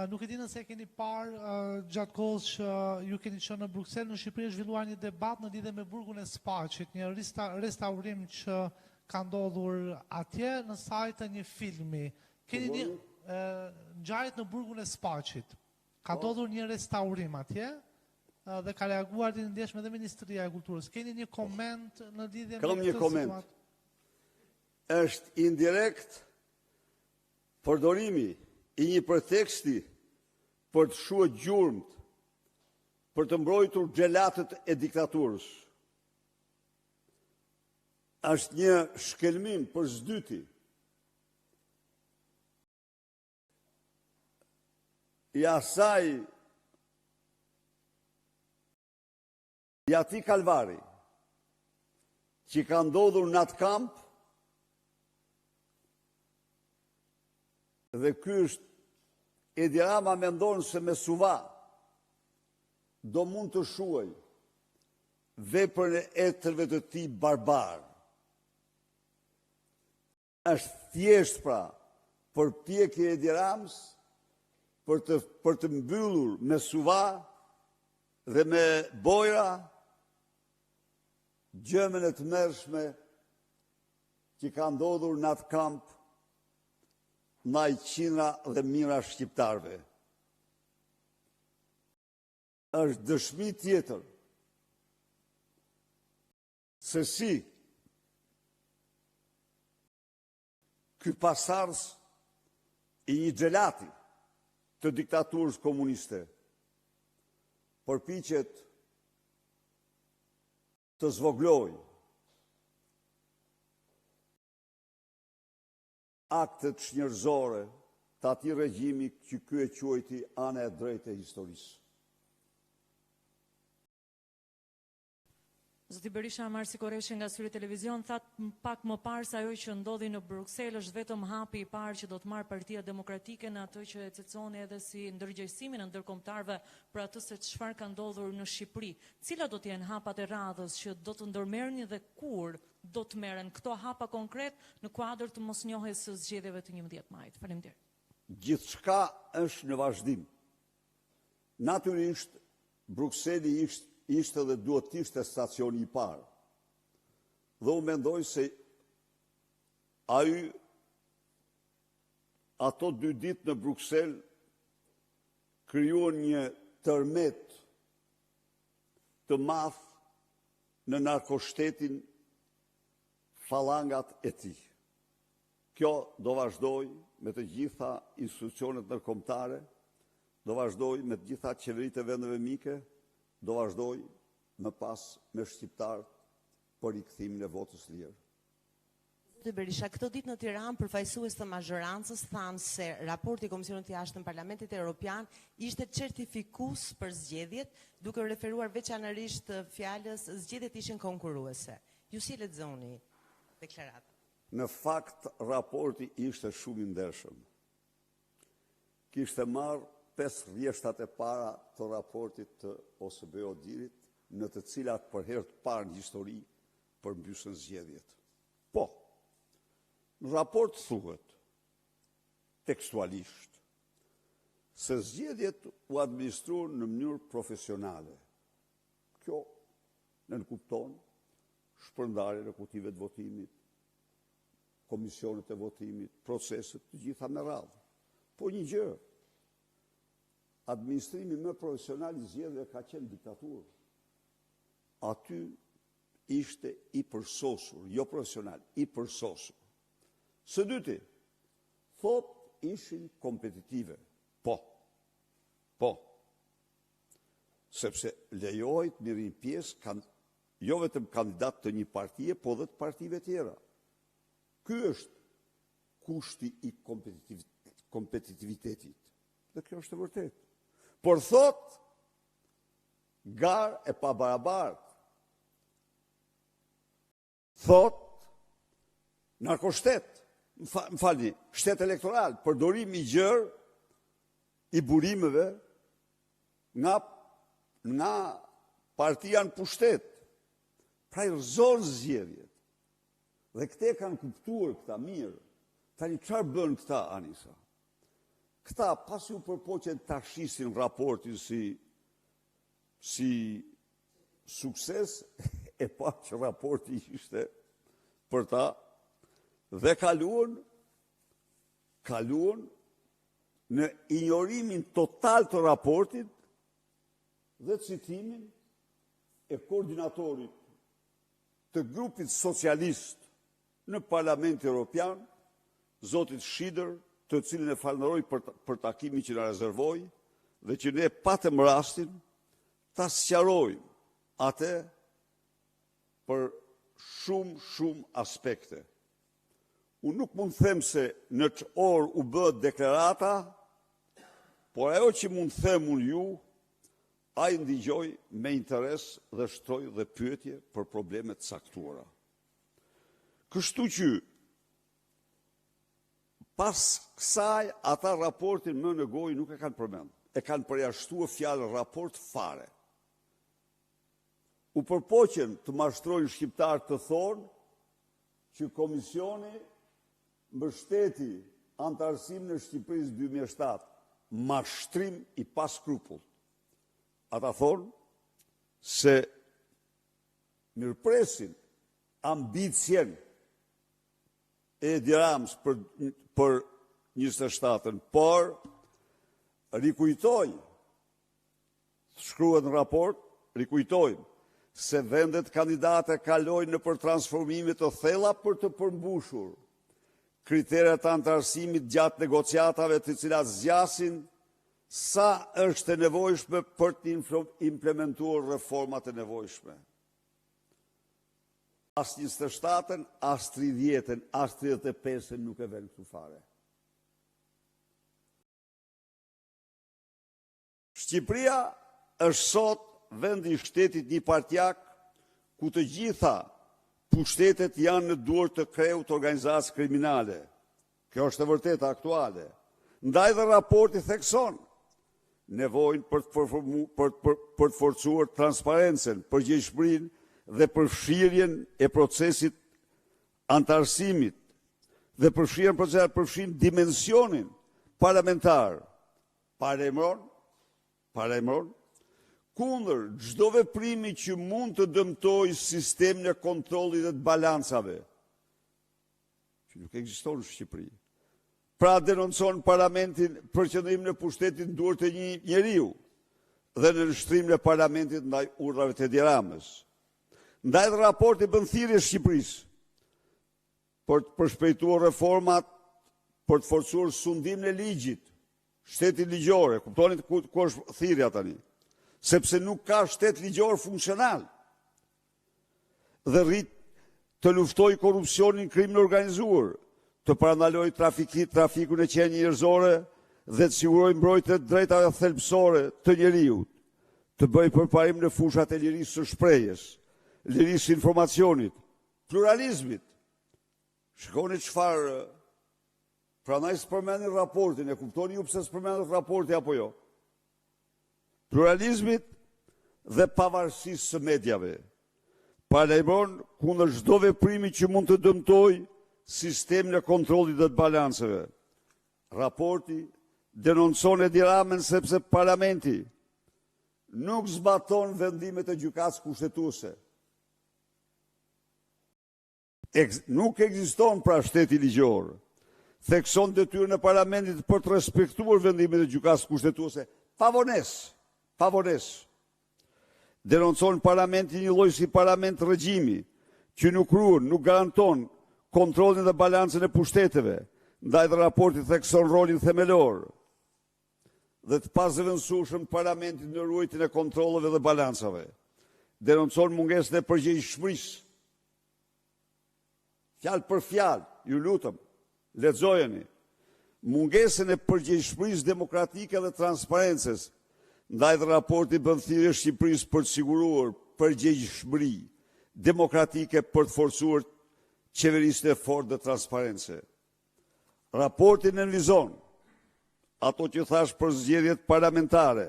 Nuk e di nëse e keni parë gjatë kohës që ju keni qenë në Bruksel, në Shqipëri është zhvilluar një debat në lidhje me burgun e Spaçit, një restaurim që ka ndodhur atje në sajë të një filmi. Keni një ngjarjet në burgun e Spaçit. Ka po. ndodhur një restaurim atje dhe ka reaguar ditën e djeshme edhe Ministria e Kulturës. Keni një koment në lidhje me këtë situatë? Kam një koment. Është indirekt Përdorimi i një preteksti për të shuar gjurmët, për të mbrojtur xhelatët e diktaturës, është një shkelmim për së dyti i asaj I atij kalvari që ka ndodhur në atë kamp dhe ky është Edi Rama mendon se me suva do mund të shuajë veprën e etërve të tij barbarë. Është thjesht pra përpjekje e Edi Ramës për të për të mbyllur me suva dhe me bojra gjëmën e tmerrshme që ka ndodhur në atë kamp ndaj qindra dhe mijëra shqiptarëve. Është dëshmi tjetër Se si ky pasardhës i një xhelati të diktaturës komuniste përpiqet të zvogëlojë aktet çnjerëzore të atij regjimi që ky e quajti ana e drejtë e historisë. Zoti Berisha, Marsi Korreshi nga Syri Televizion, thatë pak më parë se ajo që ndodhi në Bruksel është vetëm hapi i parë që do të marrë Partia Demokratike në atë që e cilësoni edhe si ndërgjegjësimin e ndërkombëtarëve për atë se çfarë ka ndodhur në Shqipëri. Cilat do të jenë hapat e radhës që do të ndërmerrni dhe kur do të merren këto hapa konkret në kuadër të mosnjohjes së zgjedhjeve të 11 majit? Faleminderit. Gjithçka është në vazhdim. Natyrisht, Brukseli ishte dhe duhet të ishte stacioni i parë. Dhe unë mendoj se ai ato dy ditë në Bruksel krijuan një tërmet të madh në narkoshtetin falangat e tij. Kjo do vazhdojë me të gjitha institucionet ndërkombëtare, do vazhdojë me të gjitha qeveritë e vendeve mike, do vazhdojë më pas me shqiptarët për rikthimin e votës së lirë. Zoti Berisha, këto ditë në Tiranë përfaqësues të mazhorancës thanë se raporti i Komisionit të Jashtëm të Parlamentit Europian ishte certifikues për zgjedhjet, duke iu referuar veçanërisht fjalës zgjedhjet ishin konkurruese. Ju si e lexoni deklaratën? Në fakt, raporti ishte shumë i ndershëm. Kishte marrë pesë rrjeshtat e para të raportit të OSBE-ODIHR-it, në të cilat për herë të parë në histori përmbysen zgjedhjet. Po, në raport thuhet tekstualisht se zgjedhjet u administruan në mënyrë profesionale. Kjo nënkupton shpërndarjen e kutive të votimit, komisionet e votimit, proceset, të gjitha me radhë. Po një gjë, administrimi më profesional i zgjedhjeve ka qenë diktaturë. Aty ishte i përsosur, jo profesional, i përsosur. Së dyti, thotë ishin kompetitive. Po, po, sepse lejohej të merrnin pjesë kanë jo vetëm kandidatë të një partie, po dhe të partive tjera. Ky është kushti i kompetitivitetit. Dhe kjo është e vërtetë. Por thotë, garë e pabarabartë. Thotë, narkoshtet, më falni, shtet elektoral, përdorim i gjerë i burimeve nga, nga partia në pushtet. Pra i rrëzon zgjedhjet. Dhe këtë e kanë kuptuar këta mirë. Tani çfarë bënë këta, Anisa? Këta pasi u përpoqën ta shisin raportin si si sukses, e pa që raporti ishte për ta dhe kaluan kaluan në injorimin total të raportit dhe citimin e koordinatorit të grupit socialist në Parlamentin Europian, zotit Schieder, të cilin e falënderoj për, për takimin që na rezervoi dhe që ne patëm rastin ta sqarojmë atë për shumë shumë aspekte. Unë nuk mund të them se në ç'orë u bë deklarata, por ajo që mund të them unë ju, ai ndigjoi me interes dhe shtroi dhe pyetje për probleme të caktuara. Kështu që pas kësaj ata raportin më në gojë nuk e kanë përmend. E kanë përjashtuar fjalën raport fare. U përpoqën të mashtrojnë shqiptarët të thonë që komisioni mbështeti anëtarësimin e Shqipërisë 2007, mashtrim i paskrupullt. Ata thonë se mirëpresin ambicien e Edi Ramës për, për 27-ën, por rikujtojnë Shkruhet në raport, rikujtojmë se vendet kandidate kalojnë nëpër transformime të thella për të përmbushur kriteret e anëtarësimit gjatë negociatave të cilat zgjasin sa është e nevojshme për të implementuar reformat e nevojshme. As 27-ën, as 30-ën, as 35-ën nuk e vënë këtu fare. Shqipëria është sot vendi i shtetit njëpartiak ku të gjitha pushtetet janë në duar të kreut të organizatës kriminale. Kjo është e vërteta aktuale. Ndaj dhe raporti thekson nevojën për të performu, për, për, për të forcuar transparencën, përgjegjshmërinë dhe përfshirjen e procesit anëtarësimit dhe përfshirjen në proces përfshin dimensionin parlamentar Paralajmëron, paralajmëron kundër çdo veprimi që mund të dëmtojë sistemin e kontrollit dhe të balancave, që nuk ekziston në Shqipëri. Pra denoncon parlamentin për qëndrimin e pushtetit në duart e një njeriu dhe nënshtrimin e parlamentit ndaj urdhrave të Edi Ramës. Ndaj dhe raporti bën thirrje Shqipërisë për të përshpejtuar reformat, për të forcuar sundimin e ligjit, shtetin ligjor, e kuptoni ku, ku është thirrja tani? Sepse nuk ka shtet ligjor funksional. Dhe rrit të luftojë korrupsionin, krimin e organizuar, të parandalojë trafiki, trafikun e qenieve njerëzore dhe të sigurojë mbrojtjen e të drejtave thelbësore të njeriut, të bëjë përparim në fushat e lirisë së shprehjes, lirisë së informacionit, Pluralizmit. Shikoni çfarë prandaj s'përmendin raportin, e kuptoni ju pse s'përmendet raporti apo jo? Pluralizmit dhe pavarësisë së mediave. Paralajmëron kundër çdo veprimi që mund të dëmtojë sistemin e kontrollit dhe të balanceve. Raporti denoncon Edi Ramën sepse parlamenti nuk zbaton vendimet e gjykatës kushtetuese. Nuk ekziston pra shteti ligjor. Thekson detyrën e parlamentit për të respektuar vendimet e gjykatës kushtetuese pa vonesë, pa vonesë. Denoncon parlamentin një lloj si parlament regjimi që nuk ruan, nuk garanton kontrollin dhe balancën e pushteteve. Ndaj dhe raporti thekson rolin themelor dhe të pazëvendësueshëm të parlamentit në ruajtjen e kontrolleve dhe balancave. Denoncon mungesën e përgjegjshmërisë. Fjalë për fjalë, ju lutem, lexojeni. Mungesën e përgjegjshmërisë demokratike dhe transparencës. Ndaj dhe raporti bën thirrje Shqipërisë për të siguruar përgjegjshmëri demokratike për të forcuar qeverisjen e fortë dhe transparence. Raporti nënvizon ato që thashë për zgjedhjet parlamentare.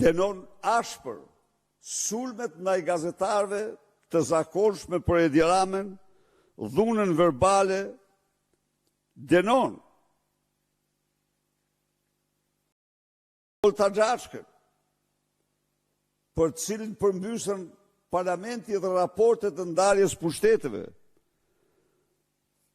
Dënon ashpër sulmet ndaj gazetarëve të zakonshme për Edi Ramën, dhunën verbale, dënon Olta Xhaçkën, për të cilin përmbysën parlamenti dhe raportet e ndarjes pushteteve.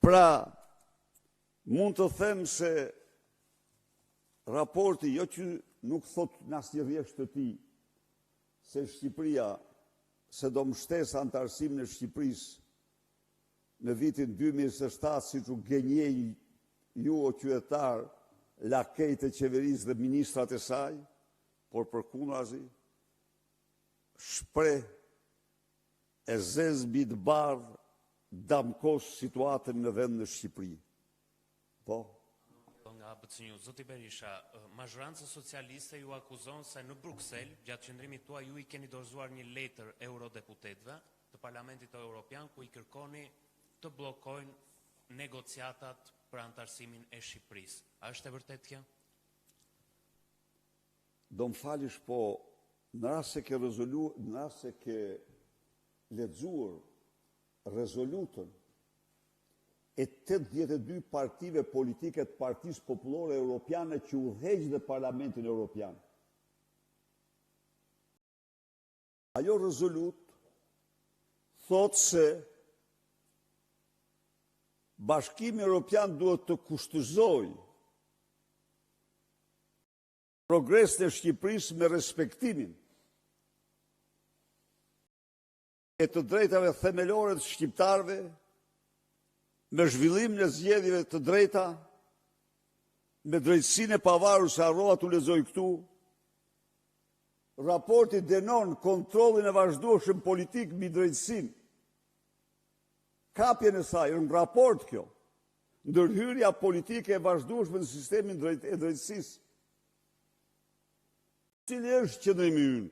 Pra, mund të them se raporti jo që nuk thotë në asnjë rresht të tij se Shqipëria se do mbështesë anëtarësimin e Shqipërisë në vitin 2027 siç u gënjej ju o qytetarë lakejtë e qeverisë dhe ministrat e saj, por përkundrazi shpreh e zezë mbi të bardhë damkos situatën në vend në Shqipëri. Po. Nga ABC News, zoti Berisha, mazhoranca socialiste ju akuzon se në Bruksel, gjatë qëndrimit tuaj ju i keni dorëzuar një letër eurodeputetëve të Parlamentit Europian ku i kërkoni të bllokojnë negociatat për anëtarësimin e Shqipërisë. A është e vërtetë kjo? Do më falish, po në rast se ke rezolu, në rast se ke lexuar rezolutën e 82 partive politike të Partisë Popullore Europiane që udhëheq dhe Parlamentin Europian. Ajo rezolutë thotë se Bashkimi Europian duhet të kushtëzojë progresin e Shqipërisë me respektimin e të drejtave themelore të shqiptarëve, me zhvillimin e zgjedhjeve të drejta, me drejtësinë e pavarur se harrova t'u lexoj këtu, raporti dënon kontrollin e vazhdueshëm politik mbi drejtësinë. Kapjen e saj, në raport kjo, ndërhyrja politike e vazhdueshme në sistemin drejt, e drejtësisë. Cili është qëndrimi ynë?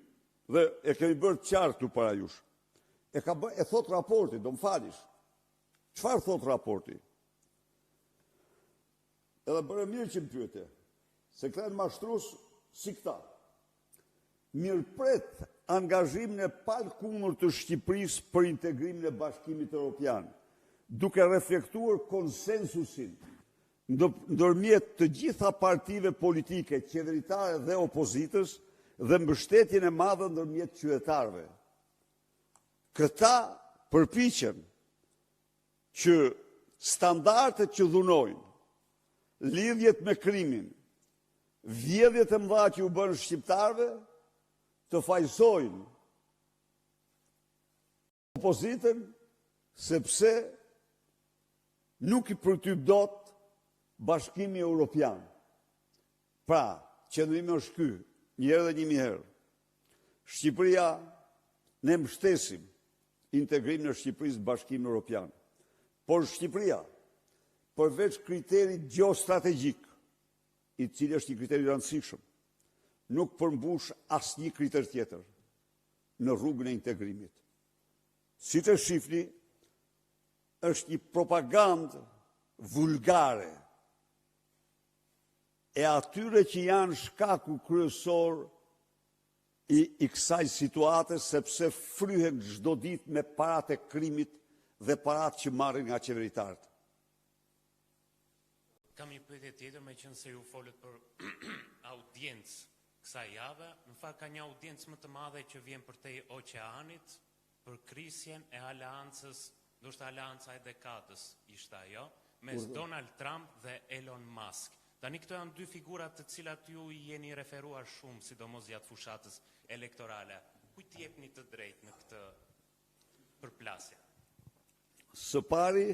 Dhe e kemi bërë të qartë këtu para jush. E ka bë, e thotë raporti, do më falish. Çfarë thotë raporti? Edhe bëre mirë që më pyete, se këta janë mashtrues si këta. Mirëpret angazhimin e palëkundur të Shqipërisë për integrimin e Bashkimit Europian, duke reflektuar konsensusin ndërmjet të gjitha partive politike, qeveritare dhe opozitës dhe mbështetjen e madhe ndërmjet qytetarëve. Këta përpiqen që standardet që dhunojnë, lidhjet me krimin, vjedhjet e mëdha që u bënë shqiptarëve, të fajësojnë opozitën sepse nuk i përtyp dot Bashkimi Europian. Pra, qëndrimi është ky, një herë dhe një mijë herë. Shqipëria ne mbështesim integrimin e Shqipërisë në Bashkimin Europian. Por Shqipëria, përveç kriterit gjeostrategjik, i cili është një kriter i rëndësishëm, nuk përmbush asnjë kriter tjetër në rrugën e integrimit. Siç e shifni, është një propagandë vulgare e atyre që janë shkaku kryesor i, i kësaj situate, sepse fryhen çdo ditë me paratë e krimit dhe paratë që marrin nga qeveritarët. Kam një pyetje tjetër, meqenëse ju folët për audiencë kësaj jave, në fakt ka një audiencë më të madhe që vjen përtej oqeanit për krisjen e aleancës, ndoshta aleanca e dekadës ishte ajo, mes Donald Trump dhe Elon Musk. Tani këto janë dy figura të cilat ju i jeni referuar shumë, sidomos gjatë fushatës elektorale. Kujt i jepni të drejtë në këtë përplasje? Së pari,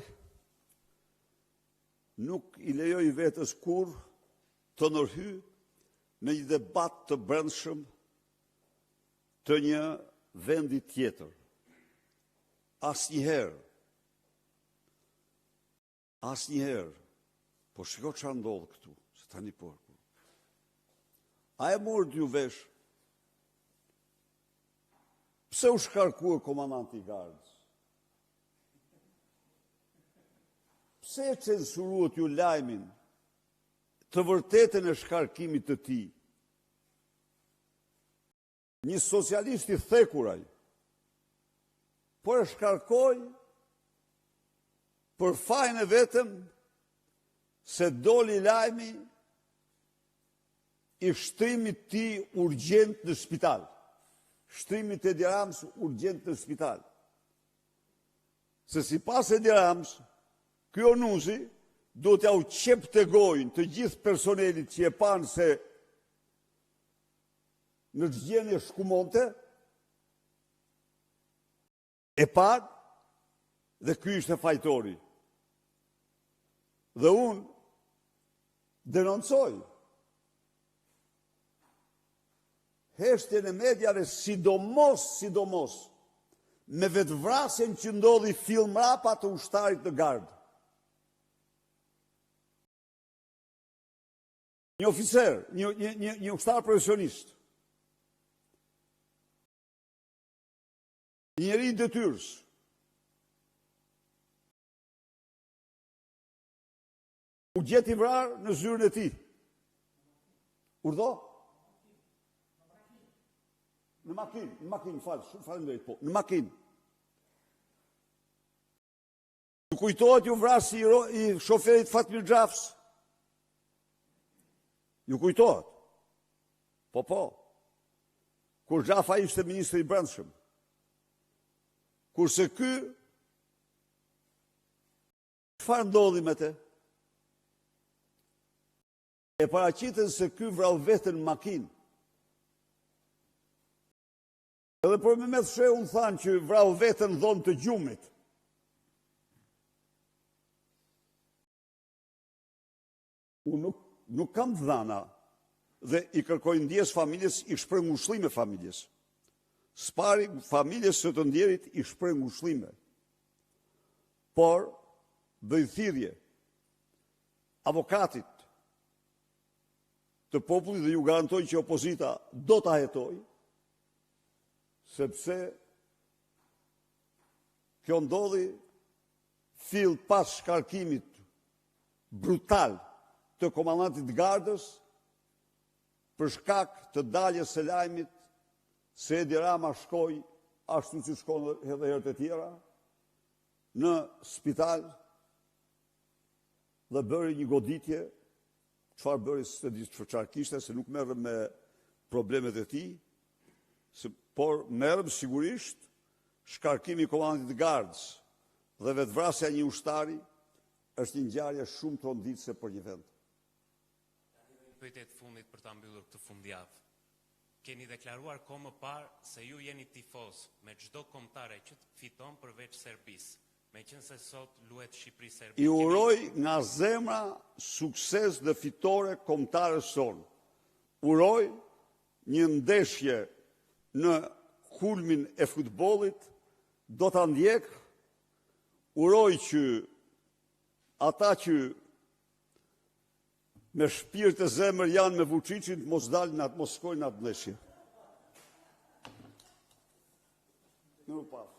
Nuk i lejoj vetes kurrë të ndërhyj në një debat të brendshëm të një vendi tjetër. Asnjëherë. Asnjëherë. Po shiko çfarë ndodh këtu, se tani po. A e morët ju vesh? Pse u shkarkua komandanti i gardës? Pse e censuruat ju lajmin të vërtetën e shkarkimit të tij? Një socialist i thekur ai. Por e shkarkoi për fajin e vetëm se doli lajmi i shtrimit të tij urgjent në spital. Shtrimit të Edi Ramës urgjent në spital. Se sipas Edi Ramës, ky Onuzi duhet t'jua qepte gojën të gjithë personelit që e panë se në ç'gjendje shkumonte, e panë dhe ky ishte fajtori. Dhe unë denoncoj heshtjen e mediave sidomos, sidomos, me vetëvrasjen që ndodhi fill mrapa të ushtarit në gardë. Një oficer, një, një, një, një ushtar profesionist, një njeri i detyrës, U gjet i vrarë në zyrën e tij. Urdhëro? Në makinë, në makinë, fal, shumë faleminderit, po, në makinë. Ju kujtohet ju vrasësi i shoferit Fatmir Xhafës? Ju kujtohet? Po, po. Kur Xhafa ishte ministër i Brendshëm. Kurse ky Çfarë ndodhi me të? E paraqitën se ky vrau veten në makinë. Edhe për Mehmet Shehun thanë që vrau veten në dhomë të gjumit. Unë nuk, nuk kam të dhana dhe i kërkoj ndjesë familjes, i shpreh ngushëllime familjes. Së pari, familjes së të ndjerit i shpreh ngushëllime. Por, bëj thirrje avokatit të popullit dhe ju garantoj që opozita do ta hetojë, sepse kjo ndodhi fill pas shkarkimit brutal të komandantit të gardës për shkak të daljes së lajmit se Edi Rama shkoi ashtu si shkon edhe herët e tjera në spital dhe bëri një goditje, çfarë bëri s'e di çfarë kishte, se nuk merrem me problemet e tij, se, por merrem sigurisht shkarkimi i komandantit të gardës dhe vetëvrasja e një ushtari është një ngjarje shumë tronditëse për një vend. Pyetje të fundit për ta mbyllur këtë fundjavë. Keni deklaruar kohë më parë se ju jeni tifoz me çdo kombëtare që fiton përveç Serbisë. Meqenëse sot luhet Shqipëri-Serbi, I uroj nga zemra sukses dhe fitore kombëtares sonë. Uroj një ndeshje në kulmin e futbollit, do ta ndjek Uroj që ata që me shpirt e zemër janë me Vuçiçin të mos dalin atë mos shkojnë në atë ndeshje. Mirupafshim.